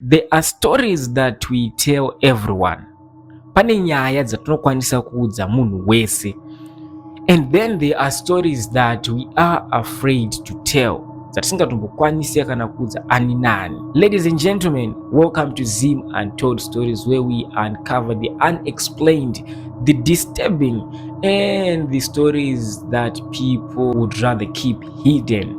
There are stories that we tell everyone. Pane nyaya dzatinokwanisa kuudza munhu wese. And then there are stories that we are afraid to tell. Dzatisingatombokwanisi kana kuudza ani nani. Ladies and gentlemen, welcome to Zim Untold Stories where we uncover the unexplained, the disturbing and the stories that people would rather keep hidden.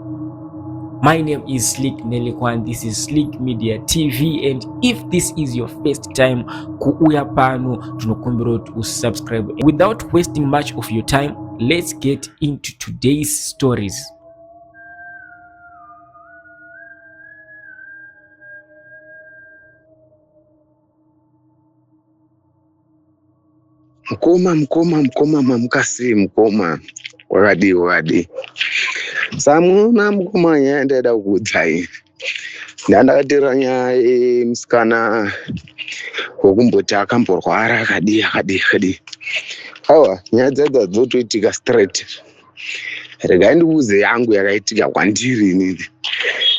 My name is Slick Nelikwan. This is Slick Media TV and if this is your first time kuuya pano tinokumbira kuti usubscribe. Without wasting much of your time, let's get into today's stories. Mukoma, mukoma, mukoma, mamuka sei mukoma? Wakadii, wakadii? Samuona mukoma, nyaya yandaida kukuudzai. Ndandakateerera nyaya yemusikana wekumboti akamborwara akadii, akadii, akadii. Aiwa, nyaya dzaidza dzotoitika straight. Regai ndikuudze yangu yakaitika kwandiri inini.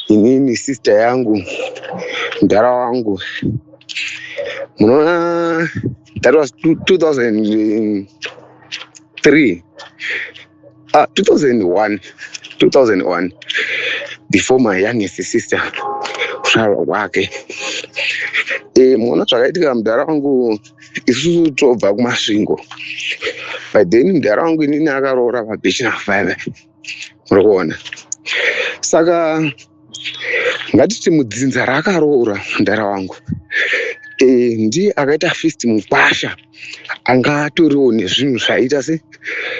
Inini sister yangu, mudhara wangu. Munoona that was 2003 ah 2001 2001 before my youngest sister kuzvarwa kwake. Muona zvakaitika mudhara wangu, isusu tobva kuMasvingo. By then mudhara wangu inini akaroora paBirchenough paya, muri kuona. Saka ngatiti mudzinza raakaroora mudhara wangu ndiye akaita first mukwasha anga atoriwo nezvinhu zvaiita se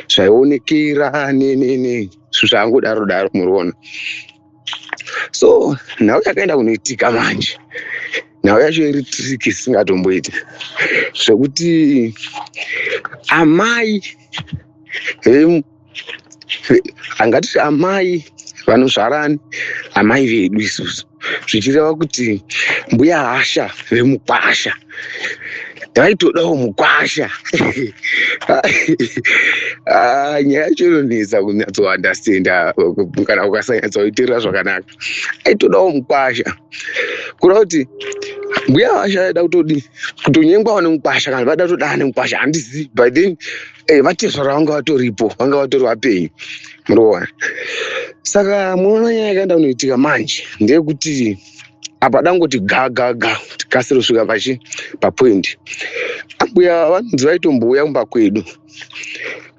zvaionekera ne zvangodaro daro, muri kuona. So nhau yakaenda kunoitika manje, nhau yacho iri tricky isingatomboiti, zvekuti amai angatiti amai vanozvarani amai vedu isusu, zvichireva kuti mbuya hasha vemukwasha vaitodawo mukwasha. Nyaya yacho inonetsa kunyatsoundestanda kana ukasanyatsoiterera zvakanaka. Aitodawo mukwasha, kureva kuti mbuya hasha aida kutodi kutonyengwawo nemukwasha kana vaida kutodana nemukwasha, handizivi. By then vatezvara vanga vatoripo, vanga vatori vapenyu, muri kuona. Saka munoona nyaya yakaenda kunoitika manje ndeyekuti apa dangoti ga ga ga tikasire kusvika pachi papoint. Ambuya vanonzi vaitombouya kumba kwedu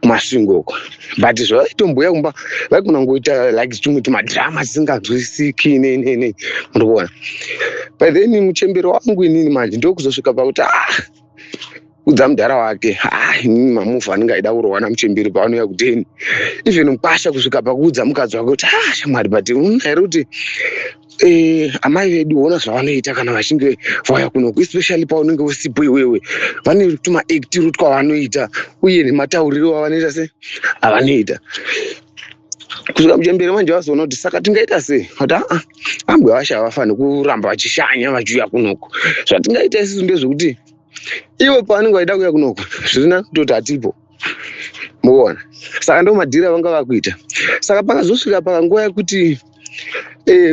kuMasvingo uko, but zvavaitomboya kumba vaikona kungoita like tumwe tumadhirama tisinganzwisiki nei nei nei, muri kuona. By then muchembero wangu inini manje ndokuzosvika pakuti udza mudhara wake, inini mamuvhu anenge aida kurohwa namuchemberi pavanouya kudheni. Even mukwasha kusvika pakuudza mukadzi wake kuti shamwari, but unoona here kuti amai vedu ona zvavanoita kana vachinge vauya kunoku, especially paunenge usipo iwewe, vane tumaactiro twavanoita uye nematauriro avanoita se avanoita. Kusvika muchemberi manje vazoona kuti saka tingaita sei, kuti ambwe vasha havafaniri kuramba vachishanya vachiuya kunoku. Zvatingaita isusu ndezvekuti ivo pavanenge vaida kuuya kunoku zvirina kutoti hatipo, mukuona. Saka ndo madhiri avanga vakuita. Saka pakazosvika panguva yekuti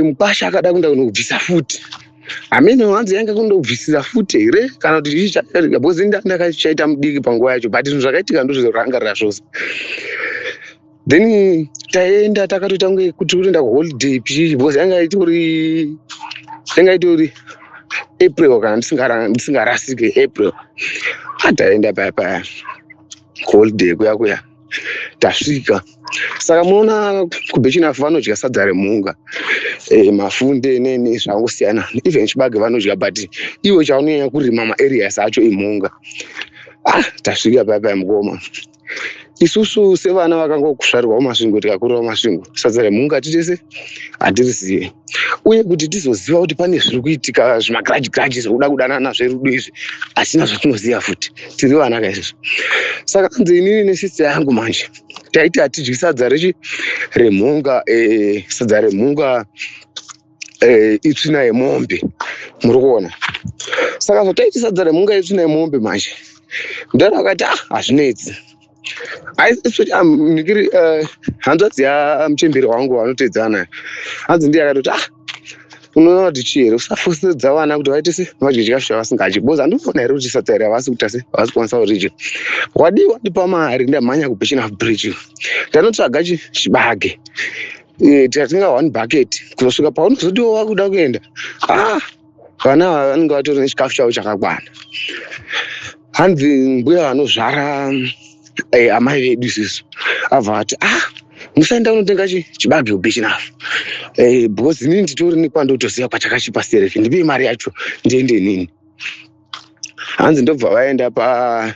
mukwasha akada kuenda kunobvisa futi, hamene hanzi yanga kundobvisira futi here kana kuti chii chakaitika, because ndakachaita mudiki panguva yacho, but zvinhu zvakaitika ndozvirangarira zvose. Then taenda takatoita kunge kuti kutoenda kuholiday pichichi, because yanga itori April kana ndisingarasike, April. Taenda paya paya kuholiday kuya kuya, tasvika. Saka munoona kuBirchenough vanodya sadza remhunga, mafunde nene zvangosiyana, even chibage vanodya, but ivo chavanonyanya kurima maareas acho imhunga. Tasvika paya paya mukoma, isusu sevana vakangozvarirwa kuMasvingo tikakurira kuMasvingo, sadza remhunga titese hatirizive, uye kuti tizoziva kuti pane zviri kuitika zvimagrudge grudge zvekuda kudanana zverudo izvi hatina zvatinoziva futi, tiri vana kaizvozvo. Saka anzi inini nesister yangu manje taiti hatidyi sadza rechi remhunga, sadza remhunga itsvina yemombe, muri kuona. Saka zvataiti sadza remhunga itsvina yemombe manje, mudhara akati hazvinetsi. Hanzvadzi yamuchemberi wangu vanotedzana, hanzi ndiye akatoti Unoona kuti chii here, usafosedza vana kuti vaite se vadye chikafu chavasingadyi, because handikuona here kuti sadza iri havasi kuita se havasi kukwanisa kuridya. Wadii wandipa mari, ndamhanya kuBirchenough Bridge, ndanotsvaga chibage, tikatenga one bucket kuzosvika paunozotiwo wakuda kuenda, ah, vana ava vanenge vatori nechikafu chavo chakakwana. Hanzi mbuya vanozvara amai vedu isusu abva ati, "Ah, musaenda kunotenga chibage kuBirchenough, because inini nditori nekwandotoziva kwachakachipa stereki. Ndipei mari yacho ndiende inini." Hanzi ndobva vaenda pa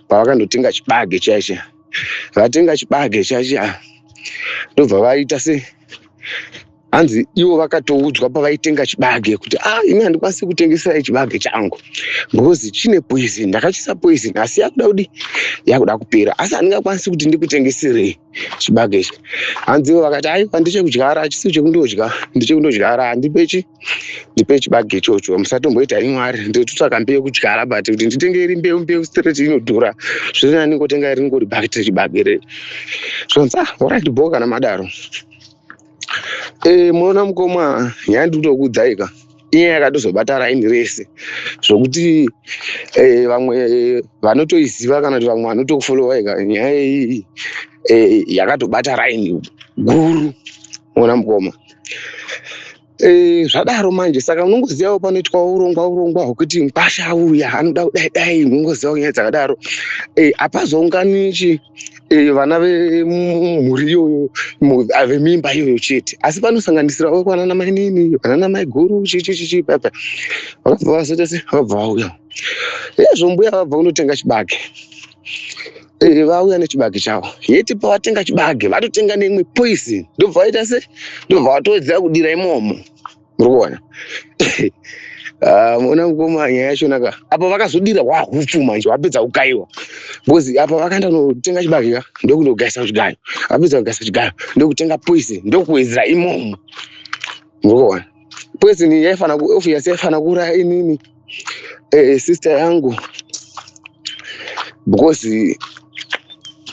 pavakandotenga chibage chaicha. Vatenga chibage chaicha, ndobva vaita se hanzi ivo vakatoudzwa pavaitenga chibage kuti, "Ah, ini handikwanisi kutengeserai chibage changu because chine poison. Ndakachisa poison, asi yakuda kudi yakuda kupera, asi handingakwanisi kuti ndikutengeserei chibage ichi." Hanzi ivo vakati, "Aiwa, ndechekudyara, hachisi chekundodya, ndechekundodyara. Handipe ndipe chibage ichocho, musatomboita imwari. Ndinototsvaka mbeu yekudyara, but kuti nditenge iri mbeu straight inodhura. Zviri nani ningotenga iri ringori bucket rechibage reri." Zvonzi, "Ah, alright, bho kana madaro." Munoona mukoma, nyaya ndiri kutokuudzai ka, inyaya yakatozobata raini rese, zvokuti vamwe vanotoiziva kana kuti vamwe vanotokufolowa ka, nyaya iyi yakatobata raini guru. Muona mukoma, zvadaro manje, saka unongozivawo panoitwa urongwa hwekuti mukwasha auya anoda kudai dai, unongozivawo nyaya dzakadaro. Hapazoungani chi vana vemhuri iyoyo, vemimba iyoyo chete, asi panosanganisirawo vanana mainini, vanana maiguru, chichi chichi papa. Vakabva vazoita se vabva vauya ezvo, mbuya vabva kunotenga chibage, vauya nechibage chavo. Yeti pavatenga chibage, vatotenga neimwe poison, ndobva vaita se ndobva vatowedzera kudira imomo. Muri kuona? Ah, muona mukoma, nyaya yachona ka, apa vakazodira hwahupfu manje wapedza kukaiwa, because apa vakaenda kunotenga chibage ka, ndokundogaisa chigayo. Vapedza kugaisa chigayo, ndokutenga poison, ndokuwedzera imomo. Muri kuona? Poison yaifana obvious yaifana kuuraya inini, sister yangu, because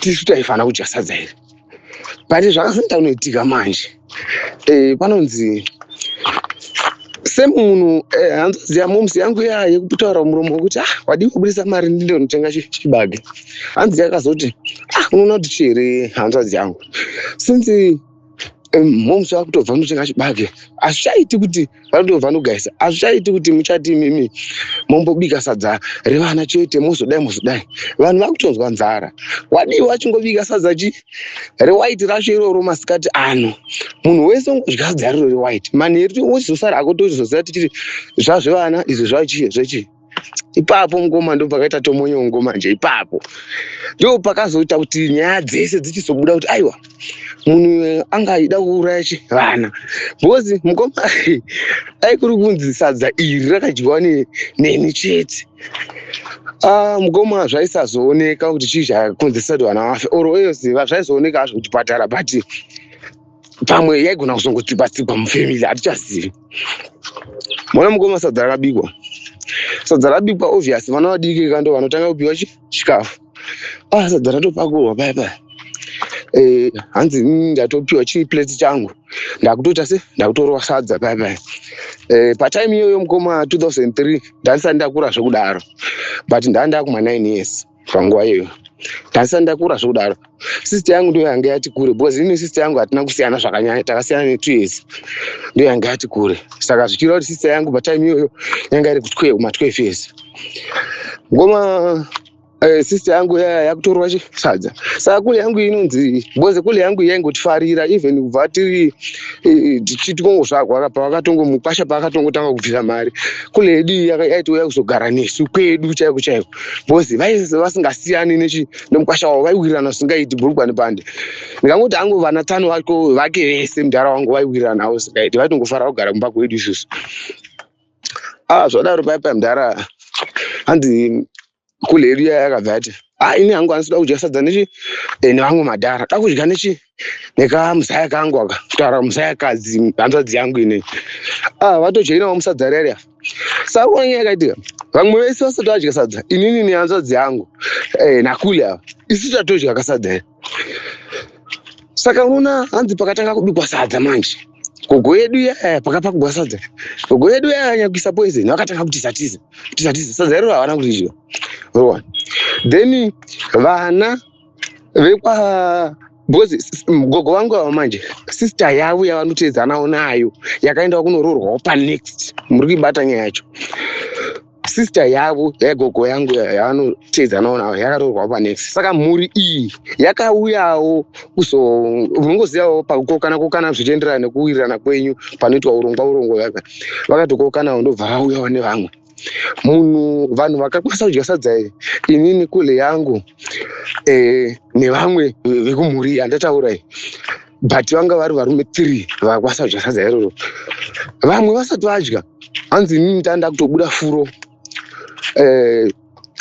tisu taifana kudya sadza iri. But zvakazoita kunoitika manje, panonzi semunhu, hanzvadzi yamomsi yangu iya yekutaura muromo wekuti, "Ah, wadii kubudisa mari ndindonotenga chibage?" Hanzi yakazoti, "Ah, unoona kuti chii, hanzvadzi yangu, since momsi vakutobva kunotenga chibage, hazvichaiti kuti vanotobva nogaisa, hazvichaiti kuti muchati imimi mombobika sadza revana chete, mozodai mozodai. Vanhu vakutonzwa nzara. Wadii wachingobika sadza chi rewhite racho iroro masikati ano, munhu wese ungodya sadza riro rewhite. Manheru wochizosara hako, tochizoziva tichiti zvazvevana izvi zvachii zvechi." Ipapo mukoma ndo pakaita tomonyongo manje. Ipapo ndo pakazoita kuti nyaya dzese dzichizobuda kuti aiwa, munhu anga aida kuuraya chi vana, because mukoma, ai kuri kunzi sadza iri rakadyiwa neni chete. Ah, mukoma, zvaisazooneka kuti chii chakonzeresa kuti vana vafe, or else zvaizooneka hazvo kuchipatara, but pamwe yaigona kuzongotsikwa tsikwa mufamily, hatichazivi. Mona mukoma, sadza rakabikwa, sadza rabikwa, obvious vana vadiki kando vanotanga kupiwa chikafu. Ah, sadza ratopakurwa paya paya. Hanzi ndatopiwa chiplate changu, ndakutoita se ndakutorwa sadza paya paya. Patime iyoyo mukoma, 2003, ndandisati ndakura zvekudaro, but ndanga kuma 9 years panguva iyoyo, ndandisati ndakura zvekudaro. Sister yangu ndo yanga yati kure, because ini sister yangu hatina kusiyana zvakanyanya, takasiyana ne2 years. Ndo yanga yati kure, saka zvichireva kuti sister yangu patime iyoyo yanga iri kuma 12 years. Ngoma, sister yangu yaya yakutorwa sadza. Saka kule yangu inonzi, because kule yangu yaingotifarira even kubva tiri tichitongozvagwa, pavakatongo mukwasha paakatongotanga kubvisa mari, kule yedu yaitouya kuzogara nesu kwedu chaiko chaiko, because vasingasiyani nemukwasha wavo, vaiwirirana zvisingaiti bhurugwa nepande. Ndingangoti hangu vana tsano vako vake vese, mudhara wangu, vaiwirirana navo zvisingaiti, vaitongofara kugara kumba kwedu isusu. Ah, zvadaro paya paya, mudhara, hanzi kule yedu iya yakabva yati, "Ah, ini hangu handisi kuda kudya sadza nechi nevamwe madhara, da kudya nechi nekamuzaya kangu aka," kutaura muzayakadzi, hanzvadzi yangu inei. Ah, vatojoinawo musadza rariya. Saka kuona nyaya yakaitika, vamwe vese vasati vadya sadza, inini nehanzvadzi yangu, nakule ava, isu tatodya kasadza iri. Saka unoona, hanzi pakatanga kubikwa sadza manje, Gogo yedu yaya pakapakugwa sadza, gogo yedu yaya nyakuisa poison, vakatanga kutiza tiza tiza tiza. Sadza iroro havana kuridya rowa. Then vana vekwa, because gogo vangu ava manje, sister yavo yavanoteedzanawo nayo yakaendawo kunoroorwawo panext. Muri kuibata nyaya yacho? Sister yavo yagogo yangu yavanoteedzanawo nayo yakaroorwawo panext. Saka mhuri iyi yakauyawo kuzo, munongozivawo pakukokana kokana zvichienderana nekuwirirana kwenyu panoitwa urongwa urongwa. Vakatokokanawo, ndobva vauyawo nevamwe munhu. Vanhu vakakwanisa kudya sadza iri, inini, kule yangu nevamwe vekumhuri yandataura iyi, but vanga vari varume 3 vakakwanisa kudya sadza iroro. Vamwe vasati vadya, hanzi inini tanda kutobuda furo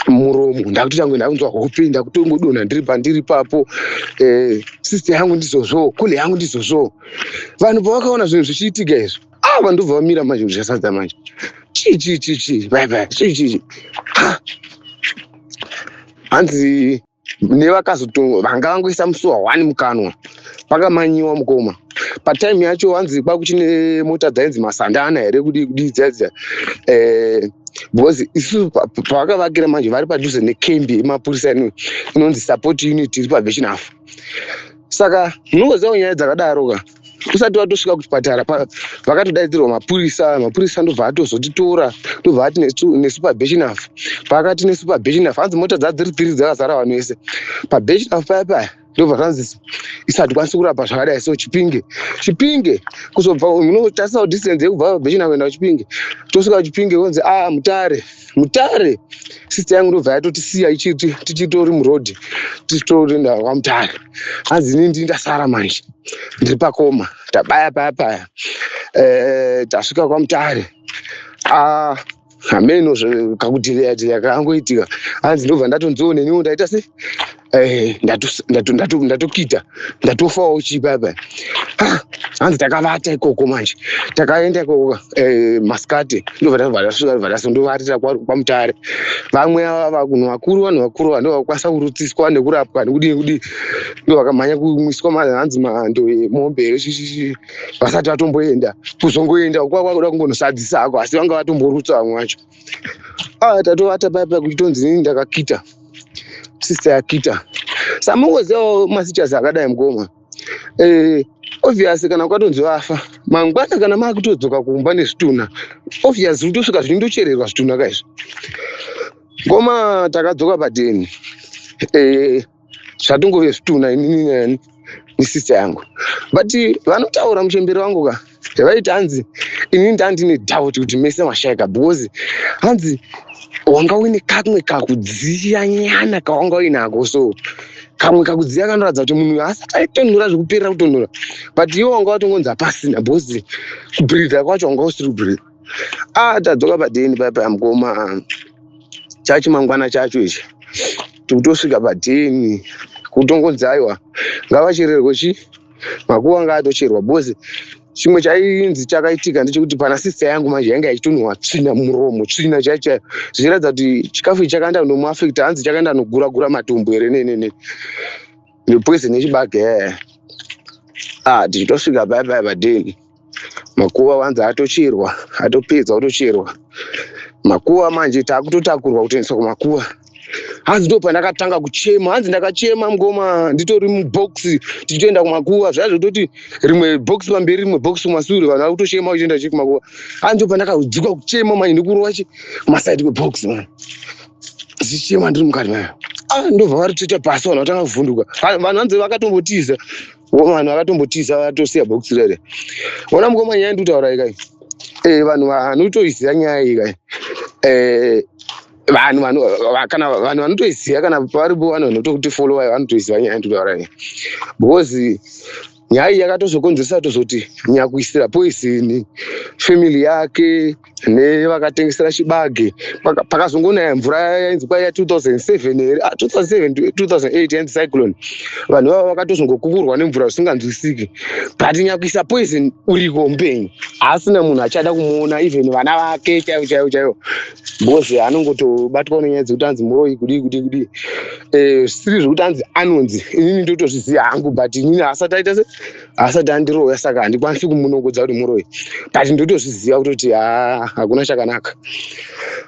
muromo, ndakutotange ndakunzwa hope, ndakutongodonha ndiri pandiri papo. Sister yangu ndizvozvo, kule yangu ndizvozvo. Vanhu pavakaona zvinhu zvichiitika izvi, ah, vandobva vamira manje kudya sadza manje. Chii chii chii chii, bye bye, chii chii? Hanzi nevakazoto vanga vangoisa musuwa one mukanwa, pakamanyiwa mukoma. Patime yacho hanzi kwakuchine mota dzainzi masandana here, kudii kudii dzadza, because isusu pavakavakira manje vari padhuze nekembi yemapurisa inonzi support unit iri paBirchenough. Saka munongozivawo nyaya dzakadaro ka, usati watosvika kuchipatara vakatodaidzirwa mapurisa. Mapurisa ndobva atozotitora, ndobva ati nesu paBirchenough. Paakati nesu paBirchenough, hanzi mota dzadziri tiri dzakazara vanhu vese paBirchenough paya paya. Ndobva zvanzi isu hatikwanisi kurapa zvakadai, so Chipinge, Chipinge kuzobva munotarisawo distance yekubva paBirchenough kuenda kuChipinge. Tosvika kuChipinge, konzi a Mutare, Mutare. Sister yangu ndobva yatotisiya tichitori murodhi, tichitoenda kwaMutare. Hanzi inini ndini ndasara manje, ndiri pakoma, tabaya paya paya. Tasvika kwaMutare, ah, hameno kakudhileya dhileya kakangoitika. Hanzi ndobva ndatonziwo neniwo ndaita se ndatokita, ndatofawo chii paya. Hanzi takavata ikoko manje, takaenda ikoko masikati, ndobva tabva tasvika, bva tasondovatira kwaMutare. Vamwe ava vanhu vakuru, vanhu vakuru ndo vakwanisa kurutsiswa nekurapwa nekudii kudii, ndo vakamhanya kumwiswa hanzi mando emombe here chichichi, vasati vatomboenda kuzongoenda kwakuda kungonosadzisa ako, asi vanga vatomborutsa vamwe vacho. Ah, tatovata paya paya, kuchitonzi inini ndakakita, sister yakita. Samungozivawo masituations akadai mukoma, obvious kana ukatonzi vafa mangwana, kana makutodzoka kumba nezvitunha, obvious kutosvika zvindochererwa zvitunha kaizvi. Ngoma takadzoka padheni, zvatongove zvitunha, inini nani nesister yangu. But vanotaura muchemberi wangu ka, vaiti hanzi inini ndandine doubt kuti mese mashaika, because hanzi wanga uine kamwe kakudziya nyana kawanga uinako, so kamwe kakudziya kanoratidza kuti munhu asati aitonhora zvekuperera kutonhora, but iwe wanga watongonzi hapasina, because kubreatha kwacho wanga usiri kubreatha. Ah, tadzoka padheni paya paya mukoma, chacho mangwana chacho ichi tikutosvika padheni, kutongonzi aiwa, ngavachererwe chi makuva, ngaatocherwa, because chimwe chainzi chakaitika ndechekuti pana sister yangu manje yanga ichitonhuwa tsvina mumuromo, tsvina chaiyo chaiyo, zvichiratidza kuti chikafu ichi chakaenda nomuafecta. Hanzi chakaenda nogura gura matumbu here nenene nepoison yechibage yaya. Ah, tichitosvika paya paya padheni, makuva wanzi atocherwa, atopedza kutocherwa makuva manje, taakutotakurwa kutoendeswa kumakuva. Hanzi ndo pandakatanga kuchema, hanzi ndakachema mukoma, nditori mubhokisi tichitoenda kumakuva. Zvaya zvototi rimwe bhokisi pamberi, rimwe bhokisi kumasure, vanhu vari kutochema vachienda chi kumakuva. Hanzi ndo pandakadzikwa kuchema manje, ndikurova chi kumasaidi kwebhokisi manje, ndichichema ndiri mukati mayo. Ah, ndobva vari pasi, vanhu vatanga kuvhunduka. Vanhu vanzi vakatombotiza, vanhu vakatombotiza, vatosiya bhokisi rere. Ona mukoma, nyaya ndikutaura ikai, vanhu vanotoiziva nyaya iyi kai. Vanhu kana vanhu vanotoiziva, kana paripo vanhu vanotokuti followa, vanotoiziva nyaya ndikutaura iyi, because nyaya iyi yakatozokonzeresa tozoti nyakuisira poison, family yake nevakatengesera chibage. Pakazongonaya mvura yainzi kwaiya 2007 here, ah, 2007 2008, yainzi cyclone. Vanhu vava vakatozongokukurwa nemvura zvisinganzwisiki, but nyakuisa poison uriko mupenyu, haasina munhu achada kumuona, even vana vake chaivo chaivo chaivo, because anongotobatwa nenyaya dzekuti anzi muroi, kudii kudii kudii. Zvisiri zvekuti anzi anonzi, inini ndotozviziva hangu, but inini asati aita se Asati andiroya, saka handikwanisi kumunongodza kuti muroyi, but ndotozviziva kutoti haa, hakuna chakanaka.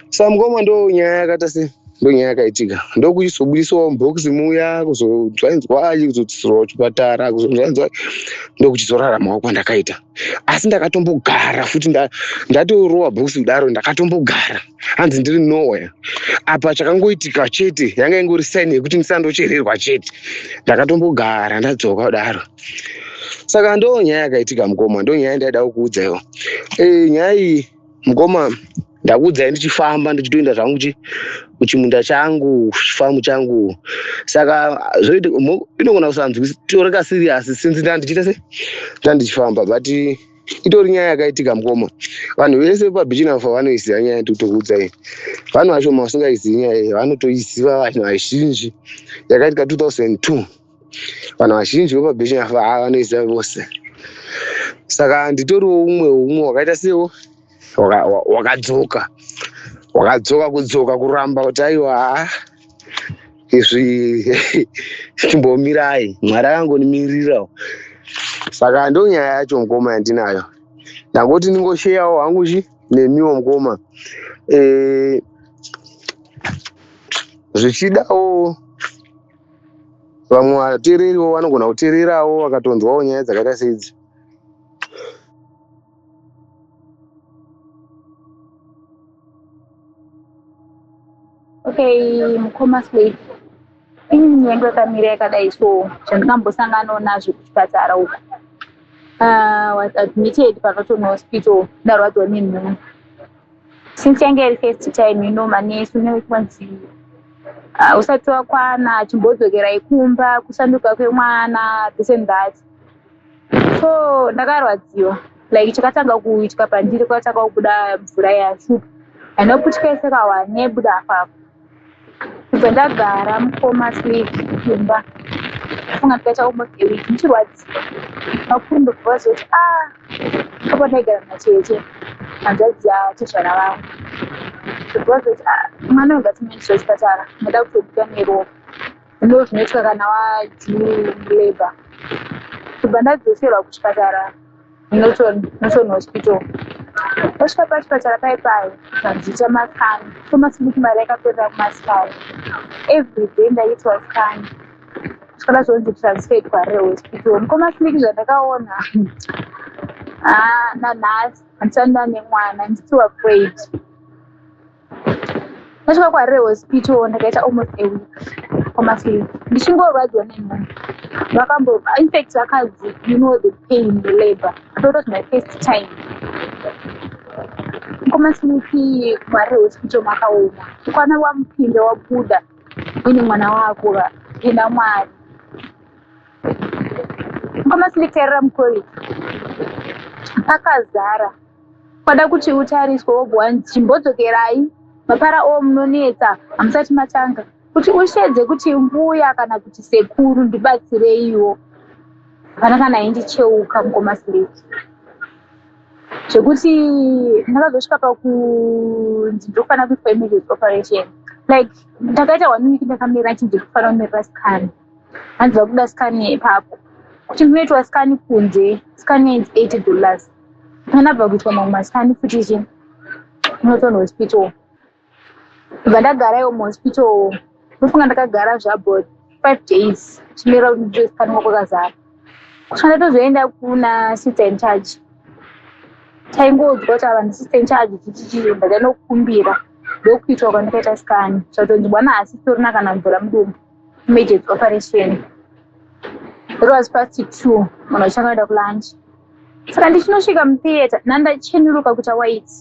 Saka mukoma, ndo nyaya yakaita se ndo nyaya yakaitika, ndokuchizobudiswawo mubhokisi muya, kuzonzwainzwai, kuzodzorwa kuchipatara, kuzonzwainzwai, ndokuchizoraramawo kwandakaita. Asi ndakatombogara futi, ndatorowa bhokisi kudaro, ndakatombogara hanzi ndiri nowhere. Apa chakangoitika chete yanga ingori sign yekuti ndisandochererwa chete. Ndakatombogara ndadzoka kudaro. Saka ndo nyaya yakaitika, mukoma, ndo nyaya yandaida kukuudzaiwo. Nyaya iyi, mukoma, ndakuudzai ndichifamba, ndichitoenda zvangu kuchimunda changu, chifamu changu. Saka zvoita inogona kusanzwitoreka serious since ndandichiita se ndandichifamba, but itori nyaya yakaitika, mukoma. Vanhu vese paBirchenough vanoiziva nyaya yandikutokuudzai. Vanhu vashoma vasingaizivi nyaya iyi, vanotoiziva vanhu vazhinji. Yakaitika 2002. Vanhu vazhinji vepaBirchenough vanoiziva vose. Saka nditoriwo umwe wakaita sewo wakadzoka kudzoka kuramba kuti aiwa, haa, izvi chimbomirai, Mwari akangondimirirawo. Saka ndo nyaya yacho, mukoma, yandinayo. Ndangoti ndingosheyawo hangu chi nemiwo, mukoma. Zvichidawo vamwe vateereriwo vanogona kuteererawo vakatonzwawo nyaya dzakaita seidzi. Okay, mukoma Slave, ini yangu yakamira yakadai. So zvandingambosanganawo nazvo kuchipatara uko, was admitted paNorton Hospital, ndarwadziwa nenhumbu. Since yange iri first time, manesi unekwanzi usati wakwana, chimbodzokerai kumba, kusanduka kwemwana, this and that. So ndakarwadziwa. Like, chakatanga kuitika pandiri, kwatanga kubuda mvura yashupa, haina kuputika one, yabuda apapo. Kubva ndagara, mukoma Slave, kumba, funga ndikaita almost a week ndichirwadziwa. Vakuru ndobva vazoti, ah, apo ndaigara natete, hanzvadzi yatezvara vangu, ndobva vazoti, ah, mwana uyu ngatimuendese kuchipatara, muda kutobuda neropa, ndo zvinoitika kana wadue mulabour. Kubva ndadzoserwa kuchipatara, Norton Hospital. Ndasvika pachipatara pai pai, zvandiita mascan. Tomasibiki mari yakaperera kumascan. Every day ndaiitwa scan kusvika ndazonzi transferred kuHarare Hospital. Mukoma Siliki, zvandakaona, ah, nanhasi handisati ndane mwana. I'm still afraid. Ndasvika kuHarare Hospital, ndakaita almost a week, mukoma Siliki, ndichingorwadziwa nenhumbu. Vakambo, in fact, vakadzi, you know the pain, the labor. That was my first time, mukoma Siliki. KuHarare Hospital makaoma. Ukwana wamupinda, wabuda uine mwana wako, enda Mwari. Mukoma Siliki, tarira, mucorridor pakazara. Kwada kuti utariswe, wobva wanzi chimbodzokerai, mapara o munonetsa, hamusati matanga. Kuti ushedze kuti mbuya kana kuti sekuru, ndibatsireiwo, hapana kana indicheuka, mukoma Siliki. Zvekuti ndakazosvika pakunzi ndofanira kuitwa emergency operation. Like, ndakaita one week ndakamira, chinzi ndikufanira kumirira scan. Hanzi vakuda scan ipapo. Kuti ndinoitwa scan kunze, scan yainzi $80. Ndabva kuitwa mamwe mascan futi chi Norton Hospital. Ndobva ndagara iwo muhospital. Ndofunga ndakagara zvabout 5 days chimirira kuti nditoscanwa, kwakazara, kusvika ndatozoenda kuna sister in charge. Taingodzwa kuti ava ndisister in charge, chichichi. Ndakanokumbira, ndokuitwa kwandikaita scan, zvatonzi mwana haasitorina kana mvura mudumbu, emergency operation. It was past 2, munhu achangoenda kulunch. Saka ndichinosvika mutheatre, nandachenuruka kuita white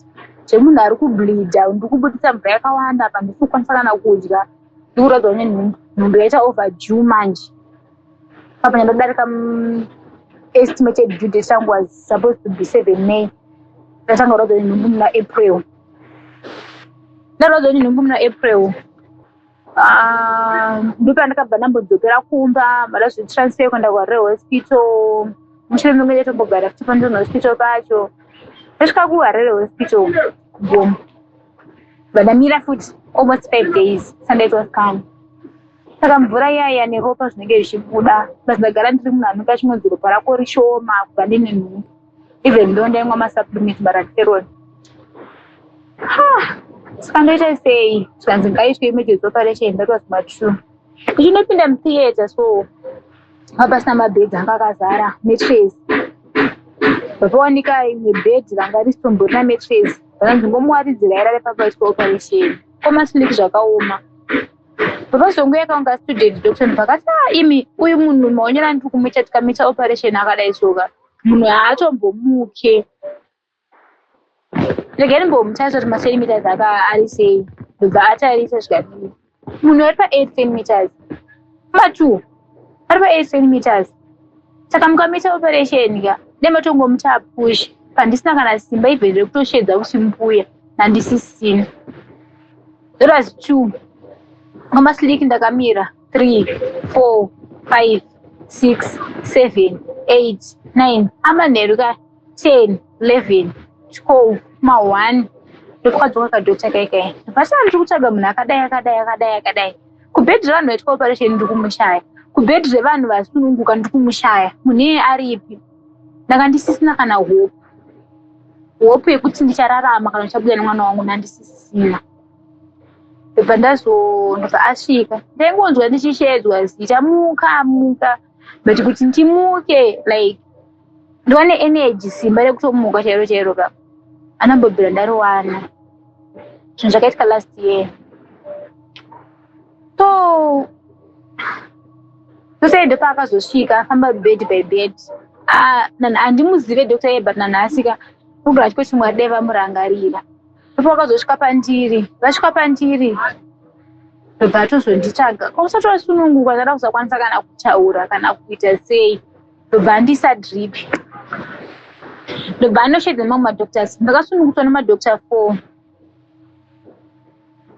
zvemunhu ari kubleeda, ndiri kubudisa mvura yakawanda. Apa ndisi kukwanisa kana kudya, ndikurwadziwa nenhumbu. Nhumbu yaita overdue manje. Apa ndandadarika estimated due date yangu was supposed to be 7 May. Ndatanga kurwadziwa nenhumbu muna April. Ndarwadziwa nenhumbu muna April, ah, ndopandakabva ndambodzokera kumba, mandazvitransfer kuenda kuHarare Hospital. Mushure mekunge ndatombogara futi paNorton Hospital pacho, ndasvika kuHarare Hospital kuGombo, vandamira futi almost 5 days sandaitwa scan. Saka mvura iyaiya neropa zvinenge zvichibuda. Plus ndagara ndiri munhu anonga chinonzi ropa rako rishoma kubva ndine nhumbu. Even though ndaimwa masupplement, maLacferon. Saka ndoita sei? Zvikanzi ngaitwe emergency operation. That was ma2. Ndichinopinda mutheatre, so pasina mabhedhi, anga akazara mattress. Papawanika imwe bhedhi ranga risitomborina mattress. Vakanzi ngomuwaridzira irare papaitwa operation. Komaslik, zvakaoma. Papazonguya kaunga student doctor, vakati, "Ah, imi, uyu munhu maonera ndiri kumuita, tikamuita operation akadai soka, munhu haatombomuke. Regai ndimbomutarisa kuti macentimeters aka ari sei." Ndobva atarisa, zvikadii, munhu ari pa8 centimeters, ma2 ari pa8 centimeters. Saka mukamuita operation ka, nematongomuta push. Pandisina kana simba even rekutoshedza kuti mbuya, nandisisina. That was 2 ngamasiliki. Ndakamira 3, 4, 5, 6, 7, 8, 9 amanheru ka, 10, 11, 12, ma1, ndokwadzoka kadoctor kaikai. Basa ndiri kutsvaga munhu akadai, akadai, akadai, akadai. Kubhedhi revanhu vaitwa operation ndiri kumushaya, kubhedhi revanhu vasununguka ndiri kumushaya. Munhu iyeye aripi? Ndanga ndisisina kana hope, hope yekuti ndichararama kana ndichabuda nemwana wangu nandisisina. Ndobva ndazondobva asvika. Ndaingonzwa ndichishedzwa zita, "Muka, muka," but kuti ndimuke, like ndiwane energy, simba rekutomuka chairo chairo ka, anambobvira ndariwana. Zvinhu zvakaitika last year. So tosai ndopaakazosvika, afamba bed by bed. Handimuzive doctor iye, but nanhasi ka kugara chiko Mwari dai vamurangarira. Ndopavakazosvika pandiri. Vasvika pandiri, ndobva atozonditsvaga. Kwausati wasununguka, ndada kusakwanisa kana kutaura kana kuita sei. Ndobva andisa drip, ndobva anoshedza mamwe madoctors. Ndakasunungutswa nemadoctor 4,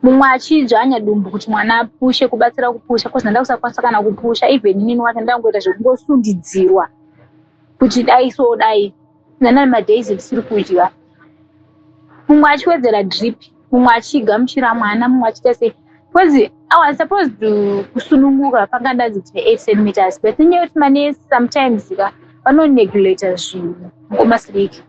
mumwe achidzvanya dumbu kuti mwana apushe, kubatsira kupusha, cause ndanda kusakwanisa kana kupusha. Even inini wacho ndangoita zvekungosundidzirwa kuti dai so dai. Ndana madays ndisiri kudya. Mumwe achiwedzera drip, mumwe achigamuchira mwana, mumwe achiita sei, because I was supposed to kusununguka panga ndanzi tine 8 centimeters. But nenyaya yekuti manesi sometimes ka vanonegleta zvinhu ngomasiliki,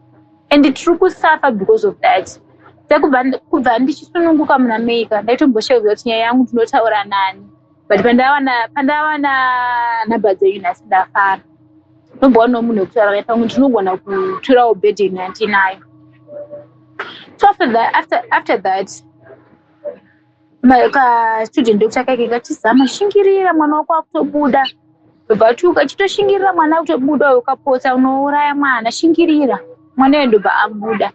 and tiri kusuffer because of that. Saka kubva ndichisununguka muna May ka, ndaitomboshayiwa kuti nyaya yangu ndinotaura nani. But pandawana nhamba dzenyu nhasi, ndafara. Ndombowanawo munhu wekutaura naye, pamwe ndinogona kuturawo burden yandinayo. So after that, kastudent doctor kake kachizama, "Shingirira, mwana wako akutobuda." Ndobva tuka chitoshingirira, mwana akutobuda, ukapotsa unouraya mwana, shingirira. Mwana uyo ndobva abuda.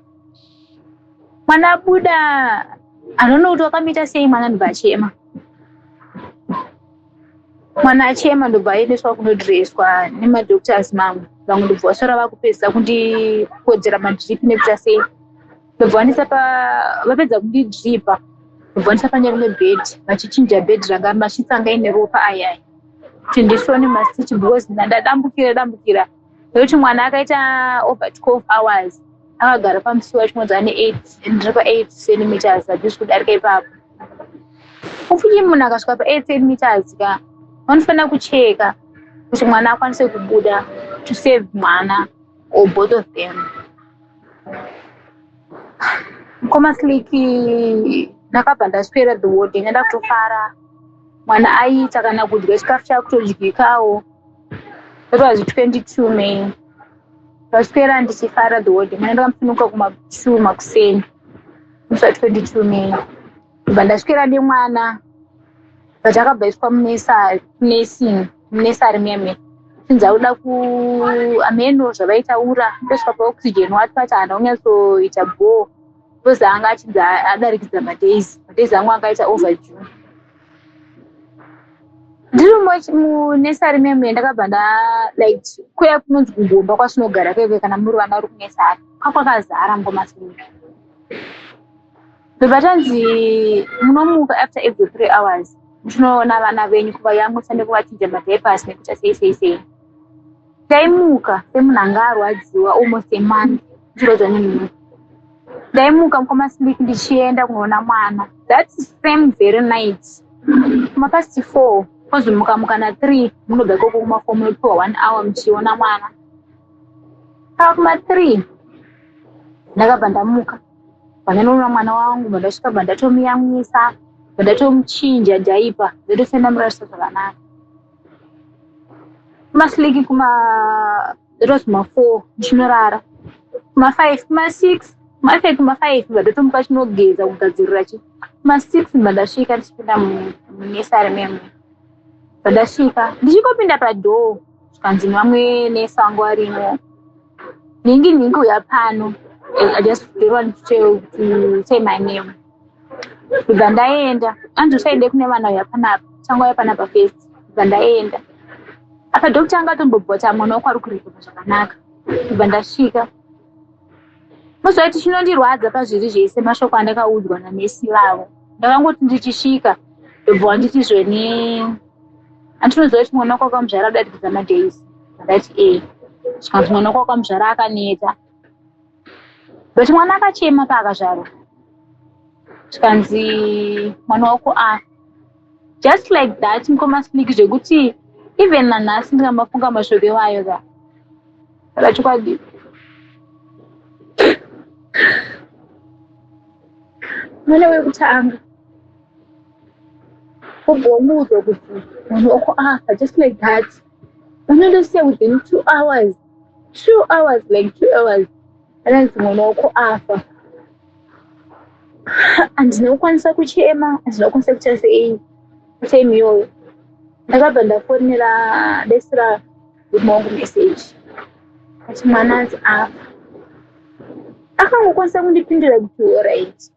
Mwana abuda, anoona kuti wakamuita sei. Mwana ndobva achema. Mwana achema, ndobva aendeswa kunodhireswa nemadoctors mamwe. Vamwe ndobva vasara vakupedzisa kundikodzera madrip nekuita sei. Ndobva vandisa pa, vapedza kundidripa, ndobva vandisa pane rimwe bhedhi, vachichinja bhedhi ranga masheets anga ine ropa ayaya, kuti ndisone mastitch, because ndadambukira dambukira nekuti mwana akaita over 12 hours akagara pamusiwo, achingonzi ane 8, ndiri pa8 centimeters, handisi kudarika ipapo. Ufuchi munhu akasvika pa8 centimeters ka, vanofanira kucheka kuti mwana akwanise kubuda, to save mwana or both of them. Mukoma Sliki, ndakabva ndaswera the whole day. Ndaenda kutofara, mwana aiita kana kudya chikafu chakutodyikawo. That was 22 May. Ndaswera ndichifara the whole day. Mwana ndakamusununguka kuma2 makuseni musi wa22 May. Ndobva ndaswera nemwana, but akabva aiswa munursing, munursery muya muya. Chinzi akuda ku ameno zvavaitaura, ndosvika paoxygen wati pati haana kunyatsoita bho, because anga achinzi adarikidza madays. Madays angu angaita overdue. Ndiri munursery memuya, ndakabva nda like kuya kunonzi kugomba kwatinogara kwekwe. Kana muri vana vari kunursery, kwakwakazara ngomasirika. Ndobva tanzi munomuka after every 3 hours, muchinoona vana venyu, kuvayamwisa nekuvachinja madiapers nekuita sei sei sei. Ndaimuka semunhu anga arwadziwa almost a month ndichirwadzwa nenhumbu. Ndaimuka, mukoma Sliki, ndichienda kunoona mwana. That same very night, kumapast 4. Kozi mukamuka na 3 munobva ikoko kuma 4 munopiwa 1 hour muchiona mwana. Saka kuma 3 ndakabva ndamuka pandanoona mwana wangu bandasvika bandatomuyamwisa bandatomuchinja dhaipa ndotosenda murarisa zvakanaka. Kumasliki kuma it was kuma 4 ndichinorara kuma 5 kuma 6 kuma 5 kuma 5 ndatomuka chinogeza kugadzirira chi kuma 6 ndasvika ndichipinda munesari memo ndasvika ndichingopinda padhoo zvikanzi nevamwe nesi vangu varimo nhingi nhingi uya pano I just don't want to, tell, to say my name ndibva ndaenda anzi usaende kune vana uya panapa tanga uya panapa first ndibva ndaenda apa doctor anga atombobvota mwana wako ari kurekota zvakanaka ndibva ndasvika moziva kuti chinondirwadza pazviri zvese mashoko andakaudzwa nanesi vavo ndakangoti ndichisvika ndobva wanditi zvoni andinoziva kuti mwana wako wakamuzvara kudarikidza madays ndati e zvikanzi mwana wako wakamuzvara akaneta but mwana akachema paakazvarwa zvikanzi mwana wako afa just like that mukoma Slick zvekuti even nanhasi ndikamafunga mashoko iwayo ka saka chokwadi mwana wekutanga wobva wamuudzwa kuti mwana wako afa just like that unondosiya within 2 hours, 2 hours, like 2 hours ananzi mwana wako afa. Handina kukwanisa kuchema, handina kukwanisa kuita sei time iyoyo. Ndakabva ndafonera ndaisira murume wangu message ati mwana anzi afa. Akangokwanisa kundipindura kuti alright,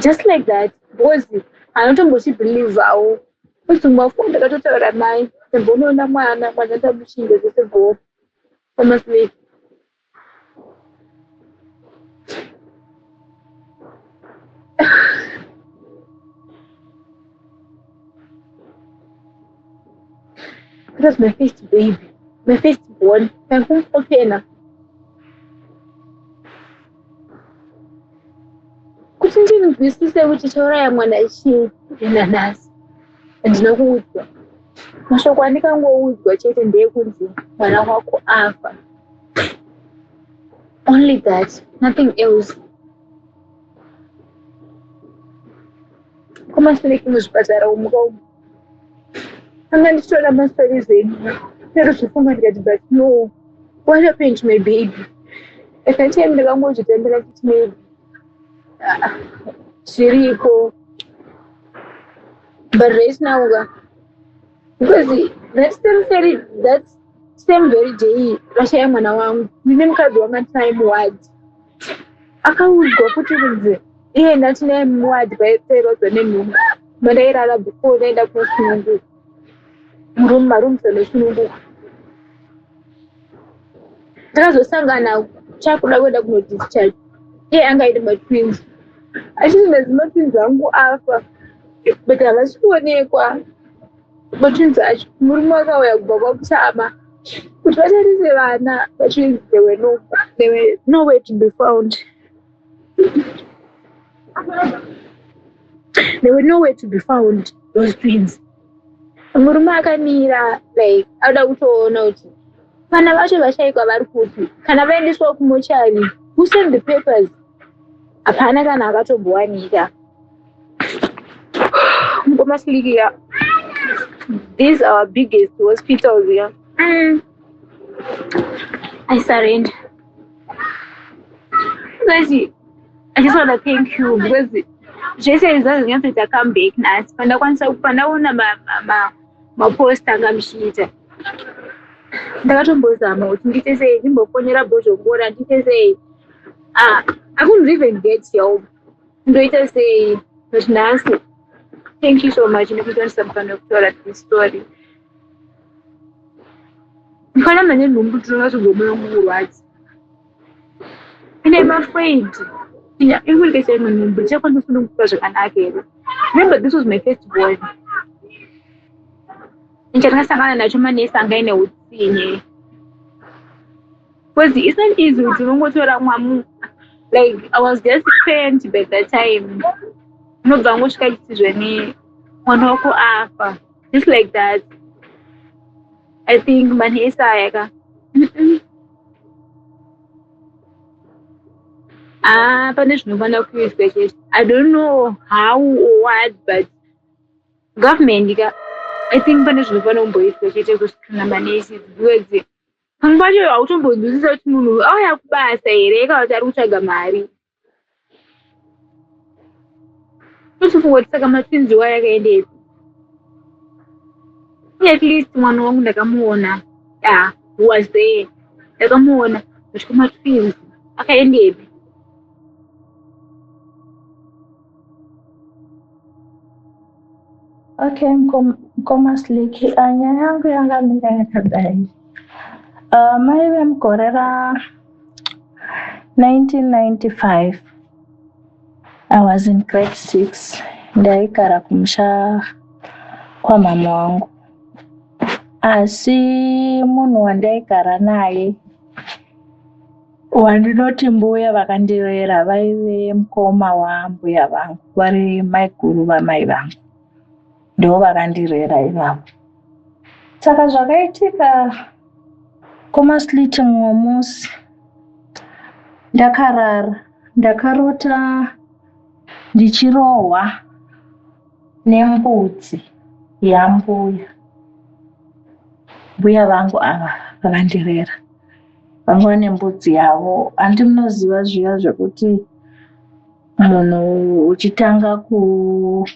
just like that, because anotombozvibhilivhawo kuti mafoni ndakatotaura naye ndimbonoona mwana, mwana ndamuchinja zvese bho pamasleep. It was my first baby, my first born, my home opener. Kuti ndinzwisise kuti chauraya mwana chii nanhasi handina kuudzwa. Mashoko andikangoudzwa chete ndeekunzi mwana wako afa. Only that, nothing else. Komasileki muzvipatara umu kaumu anga ndichitora mastories enyu ndozvifunga ndikati, but no, what happened to my baby? At that time ndakangozvitambira kuti maybe zviriko, but right now ka, because that same very day rashaya mwana wangu, ndine mukadzi wanga ndinaye muward akaudzwa futi kunzi iye ndatinaye muward pairwadzwa nenhumbu mandairara before ndaenda kunosununguka muroom, marooms anosununguka. Takazosangana chakuda kuenda kunodischarge, iye anga aine matwins achiti ndazi matwins angu afa, but havasi kuonekwa matwins acho. Murume akauya kubva kwakutama kuti vatarise vana matwins, they were nowhere to be found. They were nowhere to be found, those twins. Murume akamira like auda kutoona kuti vana vacho vashaikwa vari kupi, kana vaendeswa kumochari, who send the papers? Hapana kana akatombowanika. Mukoma Slick ya, these are our biggest hospitals here. I surrender. Guys, I just want to thank you because zvese izvi zvazvinyatsoita comeback nhasi pandakwanisa pandaona mapost anga muchiita. Ndakatombozama kuti ndiite sei, ndimbofonera Bhozhongora, ndiite sei. Ah, I couldn't even get help, ndoita sei? But nhasi, thank you so much nekuti mukana wekutaura this story. Ndifanana nenhumbu, tinonatsogomoyo kurwadza and I'm afraid iri kuita imwe nhumbu ndichakwanisa kusununguka zvakanaka here? Remember, this was my first born. Chandakasangana nacho, manesi anga aine utsinye, because it's not easy kuti unongotora mwamu. Like, I was just 20 by that time. Unobva ngosvika chiti zveni mwana wako afa. Just like that. I think manesi aya ka. Ah, pane zvinofanira kuitwa chete. I don't know how or what, but government ka, I think pane zvinofanira kumboitwa chete kuscreena manesi, because pamwe pacho hautombonzwisisa kuti munhu auya kubasa here kana kuti ari kutsvaga mari. Totofunga kuti saka matwins iwayo akaendepi. At least mwana wangu ndakamuona. Yeah, he was there. Ndakamuona. But kumatwins akaendepi? Okay, mukoma Slick, nyaya yangu yangamira yakadai. Maive mugore ra 1995. I was in grade 6. Ndaigara kumusha kwamama wangu. Asi munhu wandaigara naye wandinoti mbuya vakandirera vaive mukoma wambuya vangu, vari maiguru vamai vangu. Ndivo vakandirera ivavo. Saka zvakaitika kumasliti mumwe musi ndakarara, ndakarota ndichirohwa nembudzi yambuya. Mbuya vangu ava vakandirera. Vanga vane mbudzi yavo. Handi munoziva zviya zvekuti munhu uchitanga ku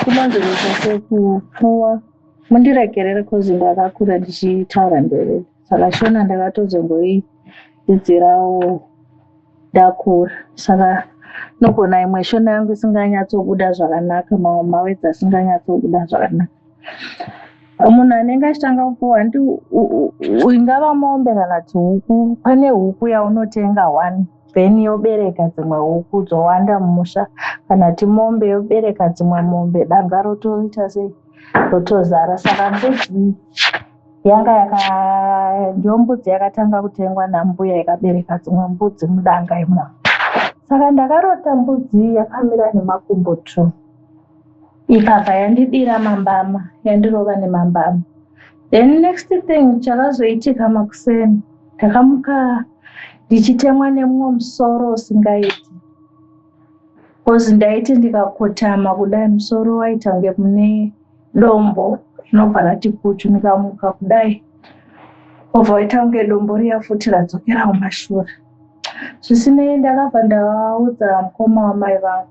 kunonzi kuita sekupfuwa. Mundiregerere cause ndakakura ndichitaura Ndebele. Saka Shona ndakatozongoidzidzirawo ndakura. Saka nogona imwe Shona yangu isinganyatsobuda zvakanaka, mamwe mawords asinganyatsobuda zvakanaka. Munhu anenge achitanga kupfuwa handi ingava mombe kana kuti huku, pane huku yaunotenga one then yobereka dzimwe huku dzowanda mumusha, kana kuti mombe yobereka dzimwe mombe, danga rotoita sei, rotozara. Saka mbudzi yanga yaka ndiyo mbudzi yakatanga kutengwa nambuya ikabereka dzimwe mbudzi mudanga imomo. Saka ndakarota mbudzi yakamira nemakumbo 2. Ikabva yandidira mambama, yandirova nemambama. Then next thing chakazoitika makuseni, ndakamuka ndichitemwa nemumwe musoro usingaiti. Cause ndaiti ndikakotama kudai musoro waita kunge mune dombo rinobva rati kuchu. Ndikamuka kudai wobva waita kunge dombo riya futi radzokera kumashure. Zvisinei ndakabva ndaudza mukoma wamai vangu,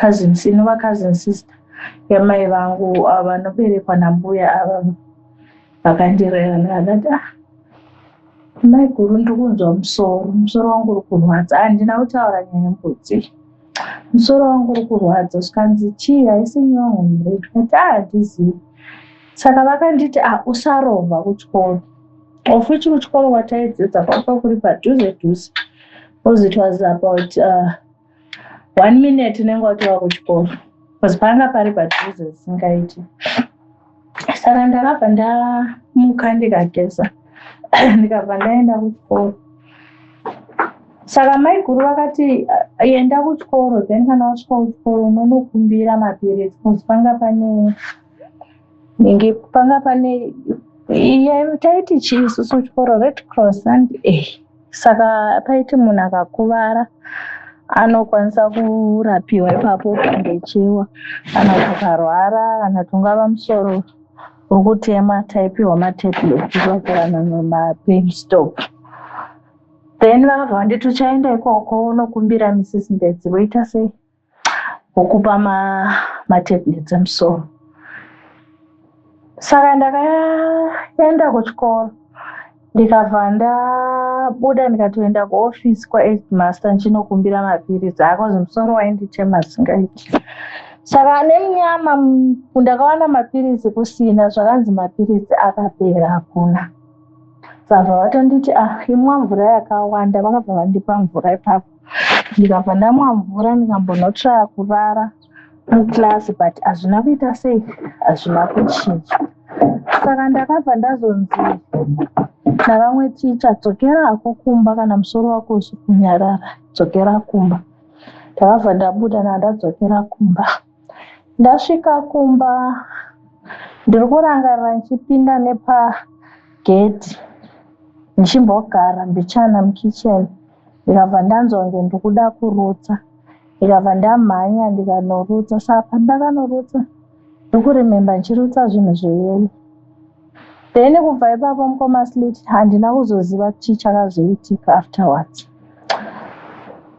cousin, inova cousin sister yamai vangu, vanoberekwa nambuya ava vakandirera. Ndikati, ah, maiguru, ndiri kunzwa musoro, musoro wangu uri kurwadza. Handina kutaura nyaya yembudzi. Musoro wangu uri kurwadza. Zvikanzi, chii, haisi nyon'o here? Ndikati, ah, handizivi. Saka vakanditi, ah, usarova kuchikoro. Of which kuchikoro kwataidzidza kwanga kuri padhuze dhuze. Because it was about 1 minute unenge watova kuchikoro. Because panga pari padhuze zvisingaiti. Saka ndakabva ndamuka ndikageza, ndikabva ndaenda kuchikoro. Saka maiguru vakati, enda kuchikoro, then kana wasvika kuchikoro unonokumbira mapiritsi, because panga pane ningi, panga pane taiti chii isusu kuchikoro, Red Cross and saka paiti munhu akakuvara anokwanisa kurapiwa ipapo pandechewa, kana kuti ukarwara, kana kuti ungava musoro uri kutema, taipiwa matablets ipapo kana mapain stop. Then vakabva vanditi, uchaenda ikoko unokumbira Mrs Mbedzi, voita sei, vokupa matablets emusoro. Saka ndakaenda kuchikoro, ndikabva ndabuda ndikatoenda kuofisi kwaheadmaster ndichinokumbira mapiritsi akozi musoro wainditema zvisingaiti. Saka nemunyama ndakawana mapiritsi kusina, zvakanzi mapiritsi akapera, hakuna. Saka vatonditi, ah, imwa mvura yakawanda. Vakabva vandipa mvura ipapo, ndikabva ndamwa mvura, ndikambonotraya kurara muklasi, but hazvina kuita sei, hazvina kuchinja. Saka ndakabva ndazonzi navamwe ticha, dzokerako kumba, kana musoro wako usi kunyarara, dzokera kumba. Ndakabva ndabuda, ndadzokera kumba. Ndasvika kumba ndiri kurangarira ndichipinda nepagedhi ndichimbogara mbichana mukicheni ndikabva ndanzwa kunge ndikuda kurutsa ndikabva ndamhanya ndikanorutsa saka pandakanorutsa ndikurememba ndichirutsa zvinhu zveyellow then kubva ipapo mukoma Slit handina kuzoziva chii chakazoitika afterwards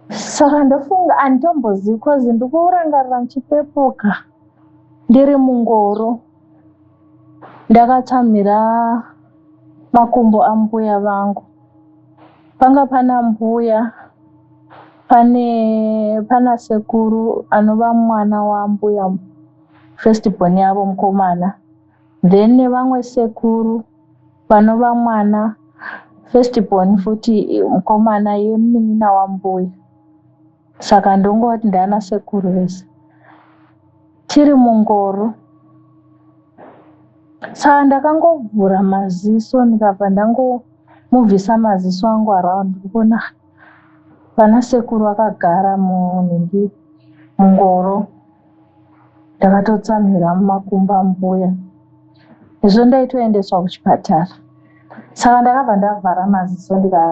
saka ndofunga handitombozivi cause ndikurangarira ndichipepuka ndiri mungoro ndakatsamhira makumbo ambuya vangu panga pana mbuya pane pana sekuru anova mwana wambuya first born yavo mukomana then nevamwe sekuru vanova mwana first born futi mukomana yemunin'ina wambuya saka ndongoti ndana sekuru vese tiri mungoro saka ndakangovhura maziso ndikabva ndangomubvisa maziso angu around ndikuona pana sekuru vakagara munhingi mungoro ndakatotsamhira mumakumbo ambuya izvo ndaitoendeswa kuchipatara saka ndakabva ndavhara maziso ndika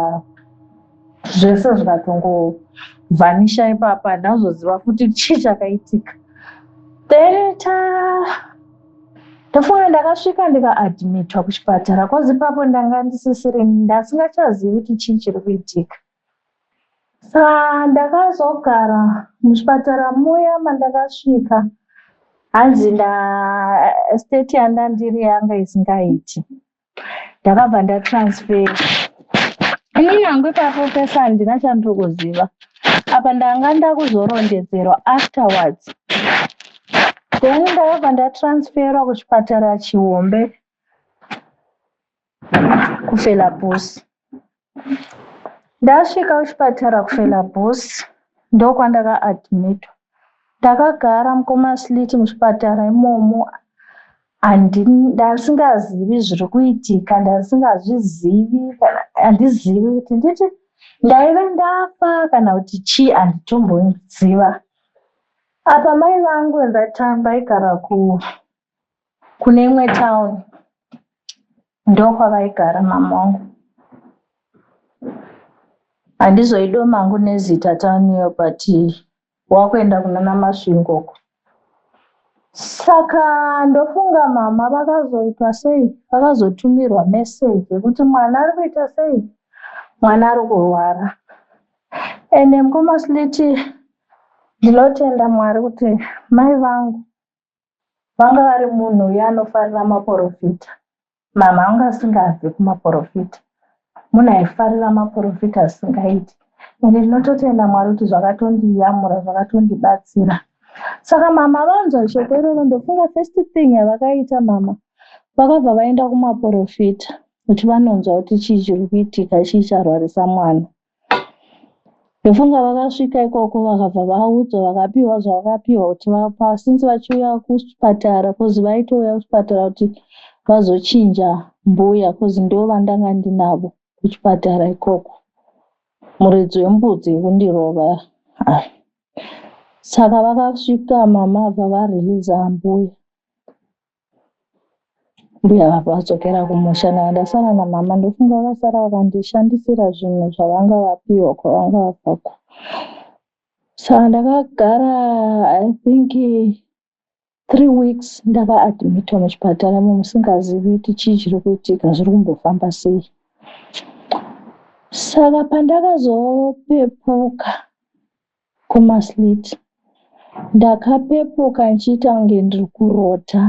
zvese zvikatongovhanisha ipapa handina kuzoziva futi chii chakaitika then ta ndofunga ndakasvika ndikaadmitwa kuchipatara cause ipapo ndanga ndisisiri ndasingachazivi kuti chii chiri kuitika saka ndakazogara muchipatara muya mandakasvika hanzi nda state yandandiri yanga isingaiti ndakabva ndatransfer inini hangu ipapo pese handina chandiri kuziva apa ndanga ndakuzorondedzerwa afterwards then ndakabva ndatransferwa kuchipatara chihombe kuFilabusi ndasvika kuchipatara kuFilabusi ndokwandakaadmitwa ndakagara mukoma Slit muchipatara imomo ndasingazivi zviri kuitika ndasingazvizivi kana handizivi kuti nditi ndaive ndafa kana kuti chii handitomboziva apa mai vangu at that time vaigara kune imwe town ndokwavaigara mama wangu handizoidoma hangu nezita town iyo but wakuenda kunana Masvingo uko saka ndofunga mama vakazoitwa sei vakazotumirwa meseji yekuti mwana ari kuita sei mwana ari kurwara ende mukoma Slit ndinotenda Mwari kuti mai vangu vanga vari munhu uye anofarira maprofita mama anga asingabvi kumaprofita munhu aifarira maprofita asingaiti ende ndinototenda Mwari kuti zvakatondiyamura zvakatondibatsira saka mama vanzwa shoko iroro ndofunga first thing yavakaita mama vakabva vaenda kumaprofita kuti vanonzwa kuti chii chiri kuitika chii charwarisa mwana ndofunga vakasvika ikoko vakabva vaudzwa vakapiwa zvavakapiwa kuti since vachiuya kuchipatara cause vaitouya kuchipatara kuti vazochinja mbuya cause ndo vandanga ndinavo kuchipatara ikoko muridzi wembudzi yekundirova saka vakasvika mama bva vareleasa mbuya mbuya vabva vadzokera kumusha ndanga ndasara namama ndofunga vakasara vakandishandisira zvinhu zvavanga vapiwa kwavanga vabvako saka ndakagara i think 3 weeks ndakaadmitwa muchipatara musingazivi kuti chii chiri kuitika zviri kumbofamba sei saka pandakazopepuka kumaslit ndakapepuka ndichiita kunge ndiri kurota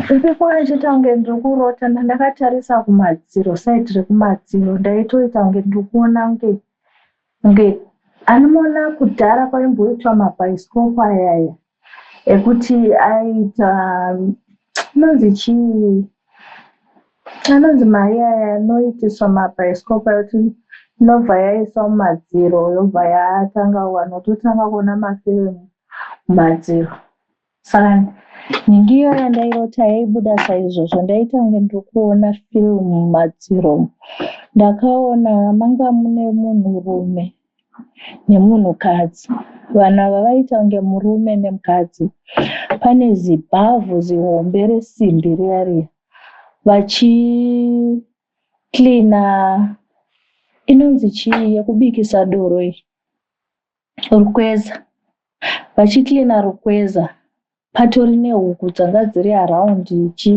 ndapepuka ndichiita kunge ndiri kurota ndandakatarisa kumadziro side rekumadziro ndaitoita kunge ndiri kuona kunge kunge anoona kudhara kwaimboitwa mabhaisikopo ayaya ekuti aiita inonzi chii anonzi mari aya anoitiswa mabhaisikopo ekuti inobva yaiswa mumadziro yobva yatanga vanhu vototanga kuona mafirimu mumadziro saka nhingi iyoyo yandairota yaibuda saizvozvo ndaita kunge ndiri kuona firimu mumadziro ndakaona manga mune munhurume. Nemunhukadzi. Vanhu ava vaiita kunge murume nemukadzi. Pane zibhavhu zihombe resimbi riya riya vachicleana inonzi chii yekubikisa doro iyi rukweza vachicleana rukweza patori nehuku dzanga dziri around chi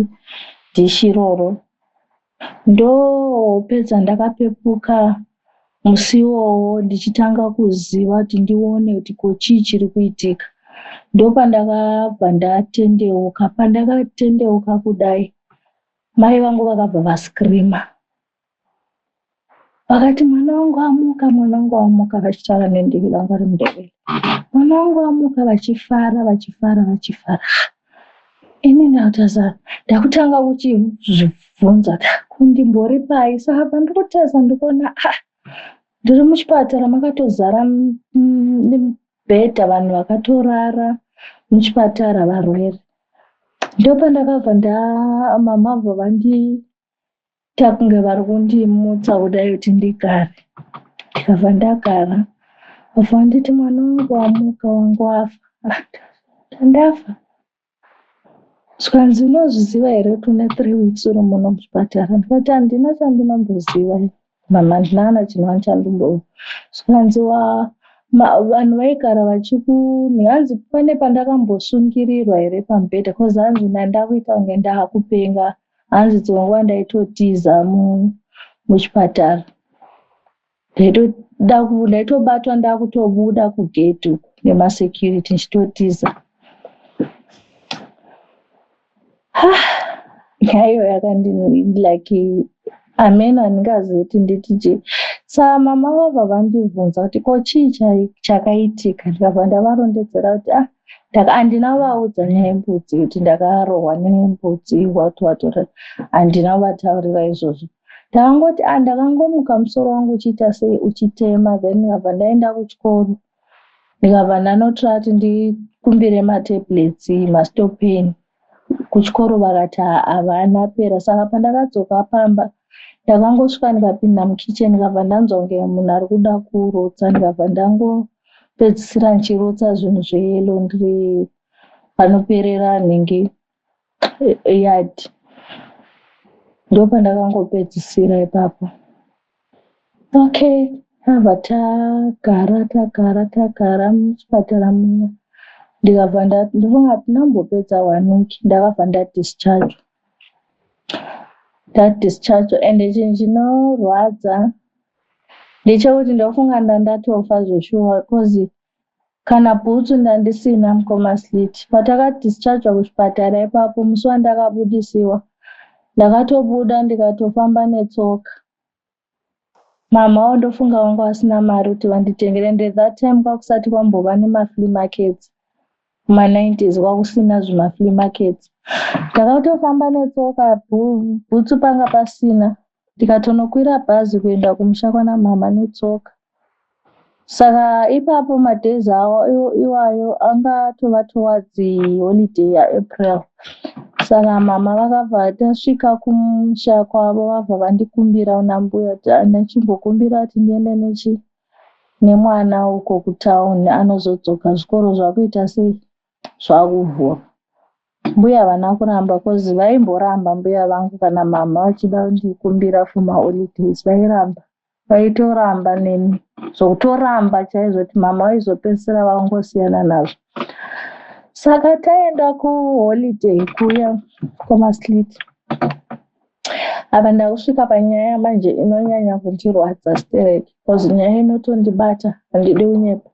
dish iroro ndopedza ndakapepuka musi iwowo ndichitanga kuziva kuti ndione kuti ko chii chiri kuitika ndopandakabva ndatendeuka pandakatendeuka kudai mai vangu vakabva vascreama vakati mwana wangu amuka mwana wangu amuka vachitaura nendimi rangu remundebele mwana wangu amuka vachifara vachifara vachifara ini ndakutaza ndakutanga kuchizvibvunza kundimbori pai saka pandikutaza ndikuona ah ndiri muchipatara makatozara mibhedha vanhu vakatorara muchipatara varwere ndopandakabva nda mama bva vandi Kuita kunge vari kundimutsa kudai kuti ndigare. Ndikabva ndagara. Vabva vanditi mwana wangu wamuka wanga wafa. Ah, Ndafa. Zvikanzi unozviziva here kuti une three weeks uri muno muchipatara? Ndikati handina chandinomboziva. Mama handina kana chinhu chandimbo. Zvikanzi wa vanhu vaigara vachikuni hanzi pane pandakambosungirirwa here pamubhedha cause hanzi ndandakuita kunge ndakupenga hanzi dzimwe nguva ndaitotiza muchipatara ndaitobatwa ndakutobuda kugate uku nemasecurity ndichitotiza nyaya iyo yakandi like ameno handingazivi kuti nditi chii saka mama vabva vandibvunza kuti ko chii chakaitika ndikabva ndavarondedzera kuti ah Handina kuvaudza nyaya yembudzi kuti ndakarohwa nembudzi what what what handina kuvataurira izvozvo. Ndakangoti ah ndakangomuka musoro wangu uchiita sei uchitema then ndikabva ndaenda kuchikoro ndikabva ndanotora kuti ndikumbire matablets mastop pain kuchikoro vakati havana pera saka pandakadzoka pamba ndakangosvika ndikapinda mukitchen ndikabva ndanzwa kunge munhu ari kuda kurutsa ndikabva ndangopedzisira ndichirutsa zvinhu zveyelo ndiri panoperera nhingi yard ndopandakangopedzisira ipapo Okay, tabva tagara tagara tagara muchipatara muya ndikabva ndofunga hatina kumbopedza one week ndakabva ndadischargwa ndadischargwa ende chinhu chinorwadza ndechekuti ndofunga ndandatofa zveshuwa cause kana bhutsu ndandisina mukoma Slit patakadischargwa kuchipatara ipapo musi wandakabudisiwa ndakatobuda ndikatofamba netsoka Mhamha avo ndofunga vanga vasina mari kuti vanditengere and that time kwakusati kwambova nemaflea markets kuma 90s kwakusina zvimaflea markets. Ndakatofamba netsoka bhutsu panga pasina ndikatonokwira bhazi kuenda kumusha kwana mhamha netsoka. Saka ipapo madays awo iwayo anga atova towards holiday yaApril. Saka mama vakabva tasvika kumusha kwavo vabva vandikumbira kuna mbuya kuti ndachimbokumbira kuti ndiende nechi nemwana uko kutown anozodzoka zvikoro zvakuita sei zvakuvhura. Mbuya havana kuramba cause vaimboramba mbuya vangu kana mama vachida kundikumbira for maholidays vairamba. Vaitoramba neni zvokutoramba chaizvo kuti mama vaizopedzisira vangosiyana nazvo. Saka taenda kuholiday kuya kwaMaslit. Apa ndakusvika panyaya manje inonyanya kundirwadza stereki because nyaya inotondibata handidi kunyepa.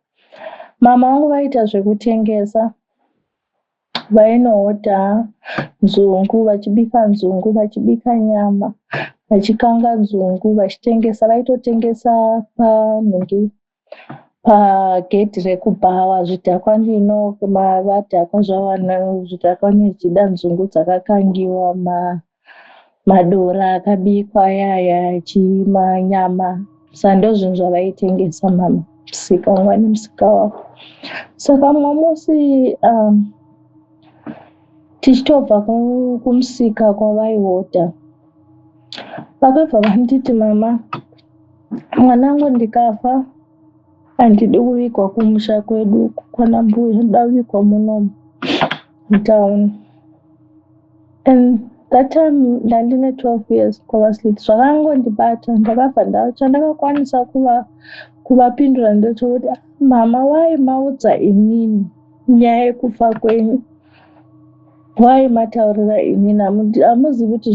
Mama vangu vaiita zvekutengesa Vainohodha nzungu vachibika nzungu vachibika nyama vachikanga nzungu vachitengesa. Vaitotengesa panhingi pagedhi rekubhawa zvidhakwa ndino vadhakwa zvavo zvidhakwa zvichida nzungu dzakakangiwa madora akabikwa ayaya chimanyama sa ndozvinhu zvavaitengesa mama musika wanga nemusika wavo saka mumwe musi um, tichitobva kumusika kwavaihodha vakabva vanditi mama mwanangu ndikafa Handidi kuvigwa kumusha kwedu uku kwana mbuya, ndoda kuvigwa munomu mutown. And that time ndandine 12 years kwavaslit zvakangondibata ndakabva chandakakwanisa kuva kuvapindura ndechekuti ah, mama wai maudza inini nyaya yekufa kwenyu why mataurira inini hamuzivi kuti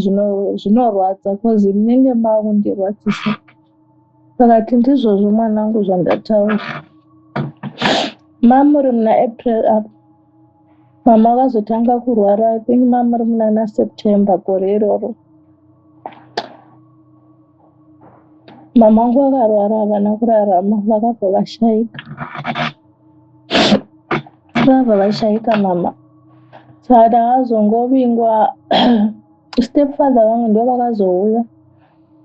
zvinorwadza bcause munenge makundirwadzisa Vakati ndizvozvo mwanangu zvandataura. Mamuri muna April apo mama vakazotanga kurwara I think mamuri munana September gore iroro. Mama vangu vakarwara havana kurarama vakabva vashaika. Vakabva vashaika mama. Saka ndakazongovingwa stepfather vangu ndo vakazouya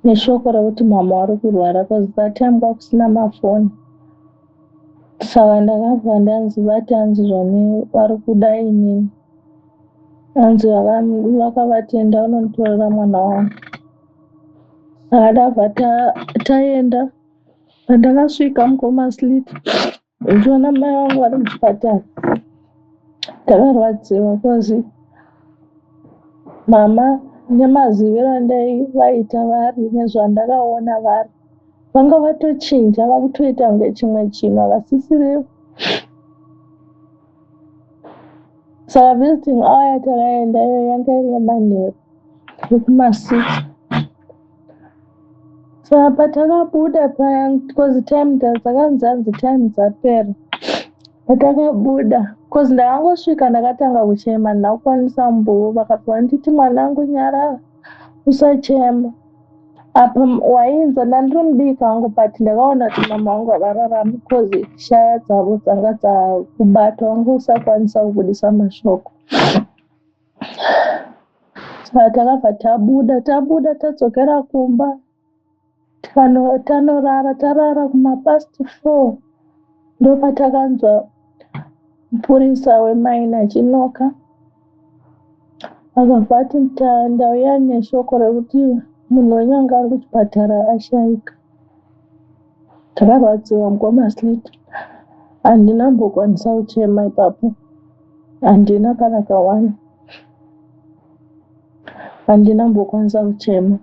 neshoko rekuti mama vari kurwara cause that time kwakusina mafoni saka ndakabva ndanzi vati hanzi zvani vari kuda inini hanzi vakavatenda unonditorera mwana wangu saka ndabva taenda pandakasvika mukoma slit Ndichiona mai vangu vari muchipatara ndakarwadziwa cause mama nemaziviro andaivaita vari nezvandakaona vari vanga vatochinja vakutoita kunge chimwe chinhu havasisiri saka visiting hour yatakaenda iyo yanga iri yemanheru yekumasix Saka patakabuda paya because time dzakanzi hanzi time dzapera patakabuda because ndakangosvika ndakatanga kuchema handina kukwanisa mbuo vakabva vanditi mwanangu nyarara usachema apa wainzwa ndandiri mudiki hangu but ndakaona kuti mama vangu havararami because shaya dzavo dzanga dzakubata wanga usakwanisa kubudisa mashoko Saka takabva tabuda tabuda tadzokera kumba tanorara tarara kumapast four ndopatakanzwa mupurisa wemaini achinoka akabva ati ndauya neshoko rekuti munhu wenyu anga ari kuchipatara ashaika. Takarwadziwa mukoma Slit handina mbokwanisa kuchema ipapo handina kana kawani handina mbokwanisa kuchema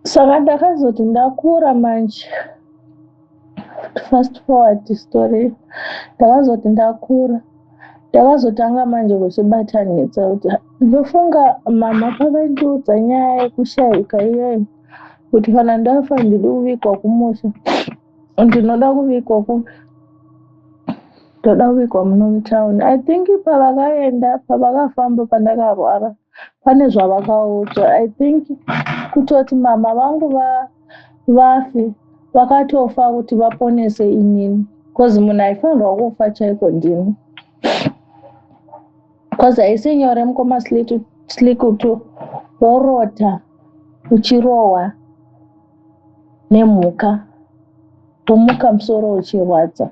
saka ndakazoti ndakura manje fast forward story ndakazoti ndakura ndakazotanga manje kuchibatanidza kuti ndofunga mama pavaindiudza nyaya yekushaika iyoyo kuti kana ndafa ndidi kuvigwa kumusha ndinoda kuvigwa kupi ndoda kuvigwa muno mutown i think pavakaenda pavakafamba pandakarwara pane zvavakaudzwa i think kutoti mama vangu vafe vakatofa kuti vaponese inini bcause munhu aifanirwa kufa chaiko ndini bcause haisi nyore mukoma slikutu worota uchirohwa nemhuka womuka musoro uchirwadza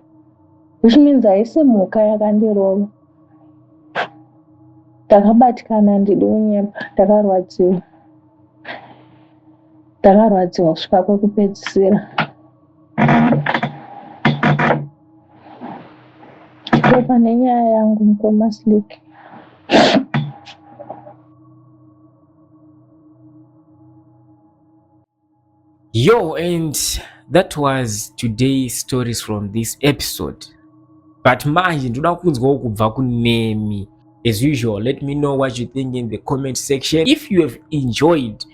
which means haisi mhuka yakandirova ndakabatikana handidi kunyepa ndakarwadziwa ndakarwadziwa kusvika kwekupedzisira Ndopane nyaya yangu mukoma Slick. Yo, and that was today's stories from this episode. But manje ndoda kunzwawo kubva kunemi. As usual, let me know what you think in the comment section. If you have enjoyed,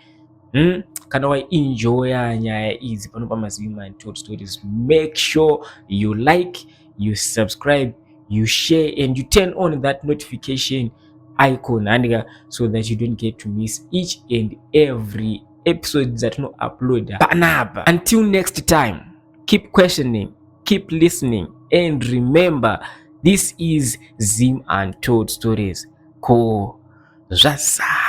Kana waenjoya nyaya idzi pano paMazivi Untold Stories, make sure you like, you subscribe, you share and you turn on that notification icon handika so that you don't get to miss each and every episode dzatinouploada panapa. Until next time, keep questioning, keep listening and remember, this is Zim Untold Stories. Ko zvasa.